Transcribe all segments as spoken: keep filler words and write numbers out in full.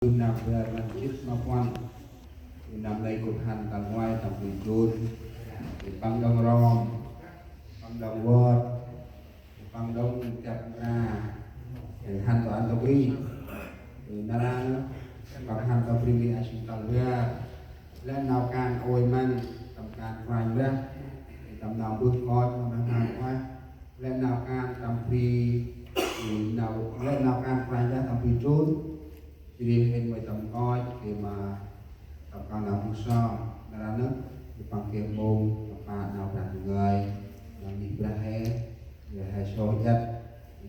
Nau bar ngăn jê̆t ma puăn. Năm nây gâp hăn tal nguay tâm bri jôn. Păng đŏng rom, păng đŏng vơt, păng đŏng chăp mra. Hăn tâm ăn tâm bri. Nar aơ păng hăn tâm bri nây a sĭn tal bar. Lĕ nau kan ôi măng tâm kan Kôranh Brah, tâm nau mbơh nkoch ma Brah Ndu ueh. Lĕ nau kan tâm bri, nau, lĕ nau kan Kôranh Brah tâm bri jôn. Jêh ri hên mâu tâm nkoch, gay ma tâm kan nau mbơh sơm. Nar aơ nơh, păng geh mông, tâm pă nau Brah Ndu ngơi, nau ngih Brah he, he srôyh iăt.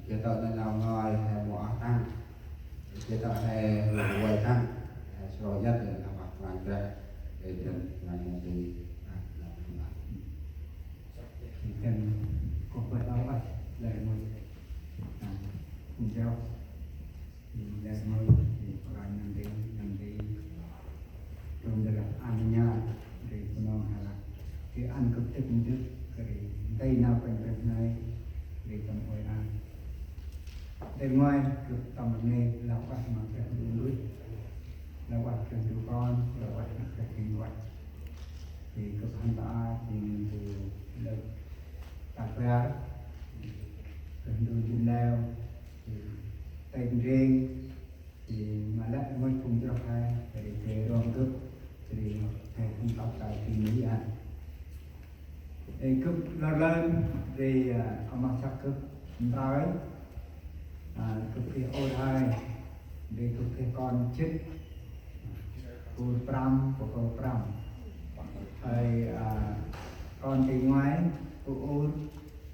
Geh tơ̆ nau ngơi, he mâu ah tăng. Geh tơ̆ he mâu vay tăng. He srôyh iăt, he nau bah Kôranh Brah. He dăn Kôranh Brah. Ơ, nau ngơi. Ơ, nau ngơi. Ơ, nau ngơi. Ơ, nau ngơi. Ơ, Kôranh nơh nti, nơh nti. Tơm dơh lah ăn nha, ri Bunong hê lah. Ri ăn gâp tĭk ndâk, ri nti nau Kôranh Brah nây, ri tâm ôi an. Nti ngoai gâp tâm nê lah ueh ma Brah Ndu ngơi. Lah ueh Brah Ndu Kon, lah ueh ma Brah Ndu Kon. Ri gâp hăn ta, ri ntu lơk ta bar, Brah Ndu jêng leo, ri têng rêng, ri ma lĕ rngôch phung chroh he, ri gay rom gâp, ri gay phung tâp ta ri nây a. Ri gâp lor lơn, ri, a, amoh săk gâp mprơi, a, gâp geh ur he, ri gâp geh kon jê̆t, ur prăm, bô kô prăm. Hơi, a, kon ti ngoai, bô ur,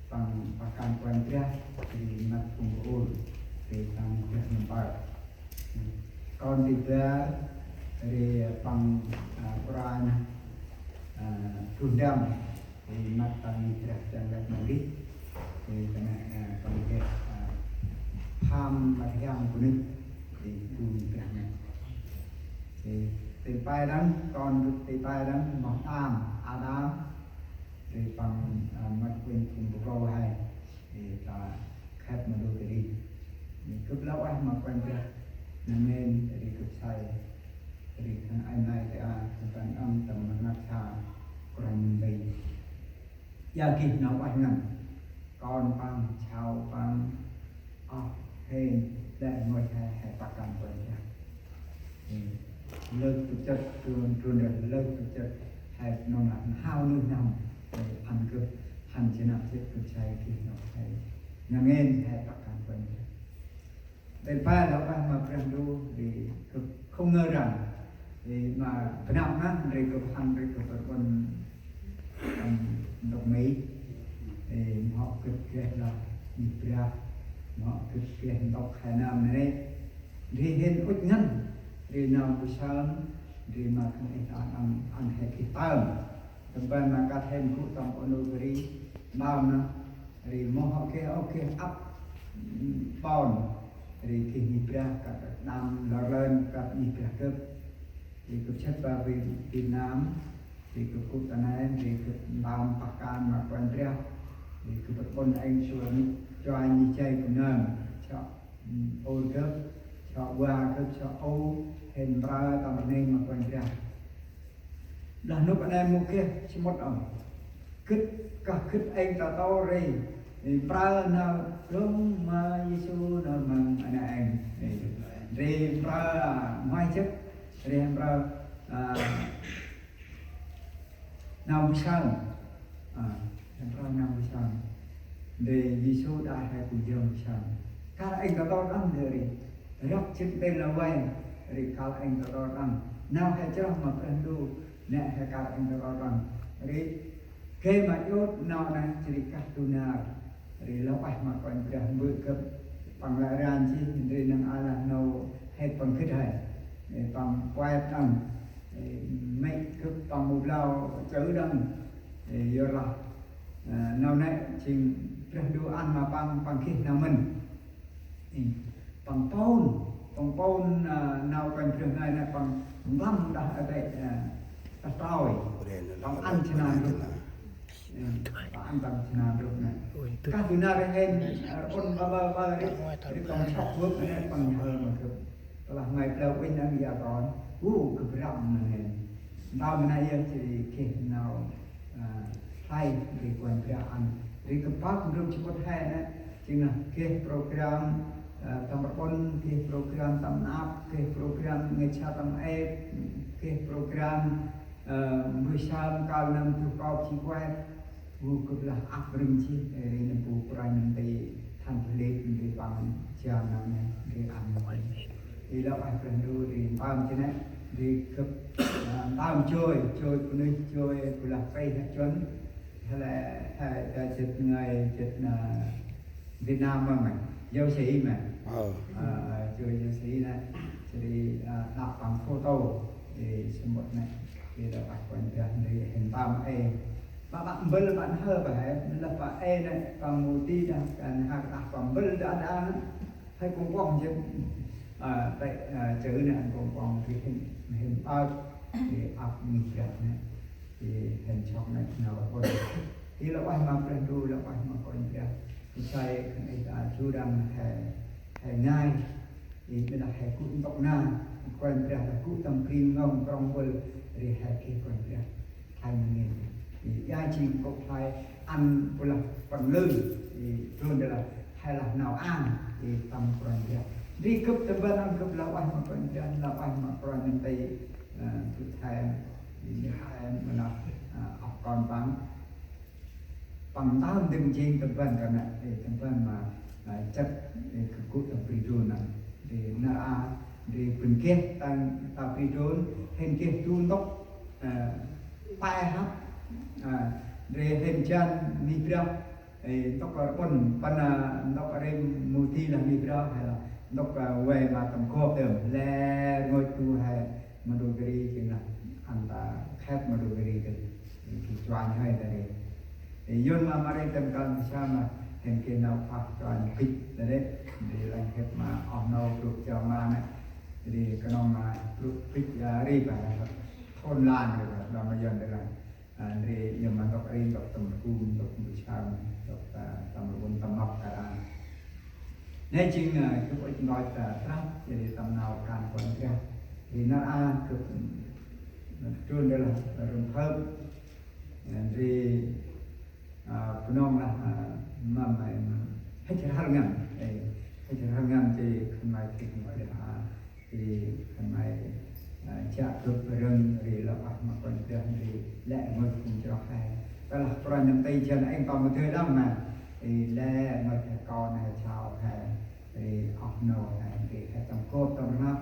păng pah kan Kôranh Brah, ri măt phung bô ur, ri păng Brah Ndu mpơl. Kon ti bar, ri păng, a, Kôranh, a, Bru Ndăm, ri măt păng Brah Čang Lek Mari, ri kơt nây, a, păng geh, a, pham măt hiam bunuyh, ri gun Brah nây. Ri ti pe đŏng, kon ti pe đŏng, moh Đam, Ađam, ri păng, a, măt uănh phung bô kô he. Ri ta khât ma du ta ri. Ri gâp lah ueh ma Kôranh Brah. Nơh nê ri gâp say. Ri khân ay nây ta a, khân păng ăn tâm rnglăp sa Kôranh nti. Ia gĭt nau ueh ngăn. Kon păng, sau păng, oh, hên, lĕ rngôch he, he pah kan Kôranh Brah. Ê, lơk tŭ chơt, trun, trun rơh lơk tŭ chơt, he nơm lah n'hao nuih n'hâm, ê, ăn gâp, hăn jêh năp chêt gâp say geh nau he. Ngăn ngên he pah kan Kôranh Brah. Ri pă lah ueh ma Brah Ndu, ri gâp không ngờ rằng, ri ma bơh năp nây, ri gâp hăn, ri gâp rƀŭn, ăm, ntŭk Mi. Ê, mâu gĭt geh lah ngih Brah, mâu gĭt geh ntŭk he nơm nê. Ri hên ŭch ngăn, ri nau bu sơm, ri ma khân ay ta ăn, ăn he geh tơm. Tâm ban ma kăt hên gŭ tâm ôn ôk ri, ƀam nơh, ri mâu hŏ geh ôk geh ăp, ƀon, ri geh ngih Brah kăt đăm lor lơn kăt ngih Brah gâp. Ri gâp sât ba Việt, Việt Nam, ri gâp gŭ ta nây, ri gâp ntơm pah kan ma Kôranh Brah, ri gâp rƀŭn êng sua chuai ngih jay gâp nơm, sŏ, ur gâp, sŏ va gâp, sŏ ur, hên mprơ tâm rnê ma Kôranh Brah. Lah nôk anei mâu geh samƀŭt ôh. Gĭt, kah gĭt êng ta tô ri. Ri mprơ nau rŏng ma Yêsu nau măng anei êng. Ri, ri mprơ, a, ngoai jêt. Ri mprơ, a, nau bu sơm. A, mprơ nau bu sơm. Ri Yêsu đă he gŭ jơm bu sơm. Kah êng ta tô đŏng ri. Rŏk jêt bên la vay. Ri kah êng ta tô đŏng. Nau he chroh ma Brah Ndu. Nê he kah êng ta tô đŏng. Ri gay ma iôt nau nây jêh ri kah du nar. Ri lah ueh ma Kôranh Brah mbơ̆ gâp păng lĕ ran jêh, ri năng ai lah nau he păng gĭt he. Ê, păng kuet đŏng. Ê, mê̆ gâp păng mâu blau chữ đŏng. Ê, yorlah, ơ, nau nê jêng Brah Ndu ăn ma păng, păng geh nau mĭn. Ê, păng pôn, păng pôn, ơ, nau Kôranh Brah nây, nê păng nglăm đah a tê, ơ, đah trôi. Păng ăn jơh nơm rup. Ê, păng ăn tâm jơh nơm rup nê. Kah du nar hên, ơ, ôn ba ba ba ri, ri păng sŏk bơk nê păng nhhơr ma gâp. Lah ngai plơ̆ uănh ăn ya kon. U, gâp răm ma ngăn. Ntơm ma nây yơh jêh ri geh nau, a, hlay ri Kôranh Brah ăn. Ri gâp pơk ndrôm jêh pŭt he nê. Jêng lah geh program, a, tâm rbŭn, geh program tâm năp, geh program ngơi sa tâm êp, geh program, a, mbơh sơm kơl nâm tuh kop jêh kuet. Gâp lah ăp rĭm jêh, ri nâm bu kôranh nâm ti than pơlêt nâm ti păng jam nâm nê, ri ăn nâm. Ri lah ueh Brah Ndu, ri ntơm jêh nê, ri gâp, a, ntơm joi, joi bunuyh, joi bu lah pei he chun, he lĕ, he, he jêt ngai, jêt na, Việt Nam ma mày, giáo sĩ mà. Ờ. Ờ, ờ, chùa giáo sĩ nè. Jêh ri, à, đọc bằng photo, thì sẽ một nè. Thì là bác quan gia, thì hình tam e. Mà bạn mbơl bạn hơ bà hè, là bà e nè, bạn mù ti nè, bạn hạc đọc bạn mbơl đã đã nè. Hơi cũng quăng chứ. À, tại, à, chữ nè, anh cũng quăng thì hình, hình ớt, thì ốc mì gạch nè. Thì hình chọc nè, nào là quên. Thì là ueh ma Brah Ndu, là ueh ma Kôranh Brah. Nsai khân ay ta jurăng he, he ngai, i bê lah he gŭ ntŭk na, Kôranh Brah lah gŭ tâm bri ngŏng krŏng bŭl, ri he geh Kôranh Brah. Hai ngên. I ya jêng kŏ hai ăn bu lah păng lư, i trôn đê lah he lah nau ang, i tâm Kôranh Brah. Ri gâp tâm ban ăn gâp lah ueh ma Kôranh Brah, lah ueh ma Kôranh Brah, ơ, gâp he, i he ma lah, ơ, ăp kon păng. Păng ntơm dâng jêng tâm ban kơt nê, ê, tâm ban ma, a, chăt, ê, kơ gŭ tâm bri drôn nê. Ri nar a, ri bân geh tăng ta bri drôn, hên geh du ntŭk, ê, pe hăp, a, ri hên jan mih brah, ê, ntŭk rbŭn, păng, a, ntŭk rim mâu di lah mih brah, hay là ntŭk, a, vay ma tâm gop tơm, lĕ rngôch du he, Mondulkiri, jêng lah ăn ta khêt Mondulkiri tơ. Ri geh chuanh hơi ta ri. Ê, yơn ma mari tâm kan sa ma hên geh nau phah chuanh bĭch ta ri. Ri lăng khêt ma oh nô brŭ chao ma nê. Ri knŏng ma brŭ bĭch, a, ri ba thôn lan ri ba, đâm ma yơn ta lăng. A, ri yơn ma ntŭk ri, ntŭk tâm kum, ntŭk mbơh sơm, ntŭk ta, tâm rbŭn tâm mâp ta ri. Nê jêng, a, gâp ŭch nkoch ta trăp, jêh ri tâm nau kan Kôranh Brah. Ri nar a gâp, ơ, trôn đê lah rŭm phơp. Ri, a, Bunong lah, a, mâm, a, hĕch rhăl ngăn, ê, hĕch rhăl ngăn jêh khân may khêt ma Brah, a, jêh khân may, a, jă gâp râng ri lah ueh ma Kôranh Brah ri lĕ rngôch phung chroh he. Tơ lah kôranh nơm ti jan êng tâm mâu dơi đŏng ma, ê, lĕ rngôch he kon he chao he. Ri oh nô he, ri he tâm gop tâm rnglăp,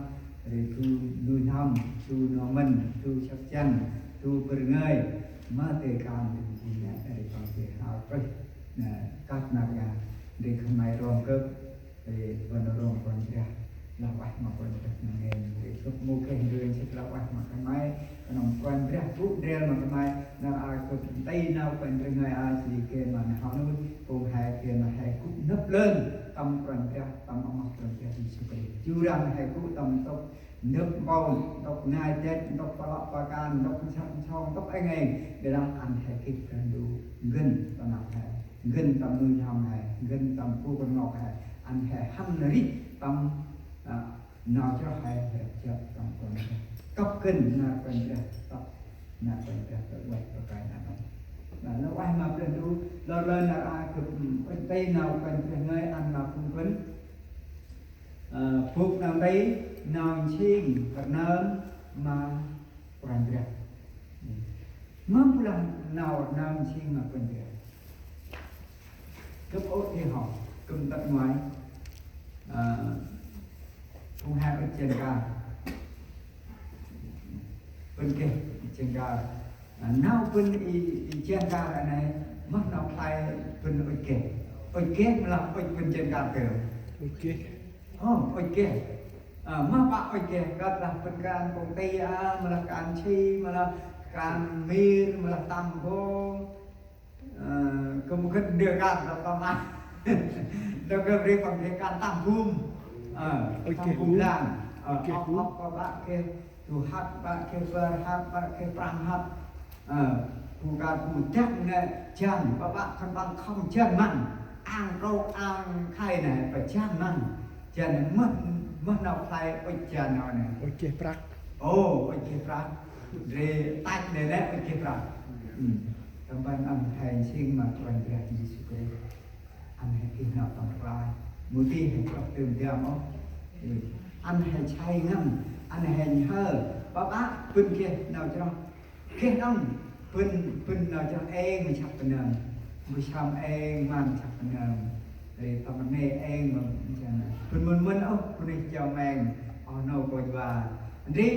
ri du nuih n'hâm, du nô mĭn, du săk jăn, du bâr ngơi, ma tê kan ri bu nê, ri păng tê hao trôh, nê, kăp nar ya, ri khân may rom gâp, ri bân rom Kôranh Brah, lah ueh ma Kôranh Brah nơm ngên, ri gâp mâu geh ndrel sĭt lah ueh ma khân may, knŏng Kôranh Brah gŭ ndrel ma khân may, nar a gâp nti nau Kôranh Brah ngơi a jêh ri geh ma n'ho nuih, phung he geh ma he gŭ nâp lơn, tâm Kôranh Brah, tâm amoh Kôranh Brah Yêsu Krist. Jurăng he gŭ tâm ntŭk ndâp mpông, ntŭk ngai dăch, ntŭk pă lŏ pă kan, ntŭk nsăk nsong, ntŭk êng êng. Ƀiălah ăn he geh Brah Ndu ngăn tâm năp he, ngăn tâm nuih n'hâm he, ngăn tâm bu kơnglok he, ăn he hăn rêh tâm, a, nau chroh he, he jăp tâm Kôranh Brah. Kăp gân nar Kôranh Brah, kăp nar Kôranh Brah, kăp ueh kăp kai nar. Lah, lah ueh ma Brah Ndu, lor lor nar a gâp, ơ, ŭch nti nau Kôranh Brah ngơi ăn ma phung bân. Ơ, bôk nau nti, nau nsing rnơm ma Kôranh Brah. Mâm bu lah nau rnơm nsing ma Kôranh Brah. Gâp ôp ti hŏ, gâp ntât ngoai. Ơ, phung he ŭch jan kar. Bân geh jan kar. Ơ, nau bân i, i jan kar a nây, moh nau khlay bân ŭch geh. Ŭch geh mâu lah ŭch bân jan kar geh. Ŭch geh. Ơ, ŭch geh. Ơ, moh pă ŭch geh, kơt lah bân kan công ty a, mâu lah kan si, mâu lah kan mir, mâu lah tăm gong. Ơ, gâp mâu gĭt ndơ kan tâm tâm a. Ndơ gâp ri păng geh kan tăm gum. Ơ, ŭch geh tăm gum gum. Lan. Ơ, ŭch geh ôk gum. Ôk pă bă geh du hăt, bă geh bar hăt, bă geh prăm hăt. Ơ, bu kan bu dăk nê jan, pă bă khân păng khŏm jan măng. Ang trôk ang khay nê pă jan măng. Jan mơh Mơh nau khlay ŭch jan nau nê. Ŭch geh prăk. Ôh, ŭch geh prăk. Ndri tăch nê nê ŭch geh prăk. Tâm ban ăn he nsing ma Kôranh Brah Yêsu Krist. Ăn he geh nau tâm rklaih. Mâu di he chroh tơm diam ôh. Ăn he say ngăn, ăn he nhhơ. Ƀaƀă bân geh nau chroh. Geh đŏng, bân, bân nau chroh êng ma săk bơnơm. Mbơh sơm êng ma săk bơnơm. Ri tâm rnê êng ma, bân mân mân ôh, bunuyh chiau meng, oh nô kônh va. Ndri,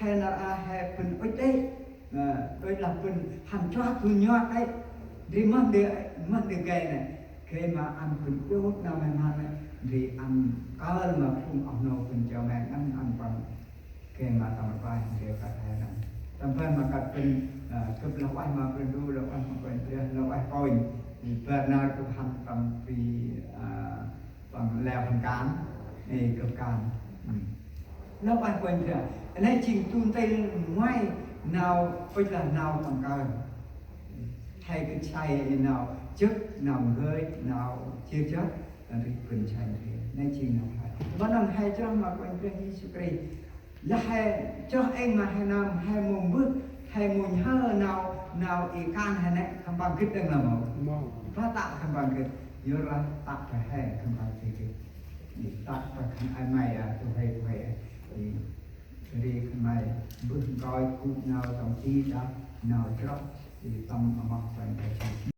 he nar a he bân ŭch đê, ŭch lah bân hăn chroh du nhua đê. Ndri mơh ndơ, mơh ndơ gay nê, gay ma ăn bân djôt nau mhe mhan nê, ndri ăn kơl ma phung oh nô bân chiau meng, ăn, ăn păng Gay ma tâm rklaih ndrel kơt he nây. Tâm ban ma kơt bân, ơ, gâp lah ueh ma Brah Ndu, lah ueh ma Kôranh Brah, lah ueh kônh. Ri bar nar gâp hăn tâm bri, ơ, tâm leo hăn kan. Ê, gâp kan. Lah ueh Kôranh Brah. Nây jêng du ntil ngoai nau, ŭch lah nau tâm kan. He gĭt say nau jâk, nau ngơi, nau jêr jăk. Nau ri bân say ndrel. Nây jêng nau he. Ƀa nau he chroh ma Kôranh Brah Yêsu Krist. Lah he chroh êng ma he nơm, he mâu mbơh, he mâu nhhơ nau, nau i kan he nê, khân păng gĭt đŏng lah mâu. Mâu. Ƀa tă khân păng gĭt, yorlah tă ta he khân păng gĭt. Ri tă ta khân ay may a, tu he, tu he a. Ri, ri khân may mbơh nkoch gŭ nau tâm di đah, nau chroh, ri tâm amoh Kôranh Brah.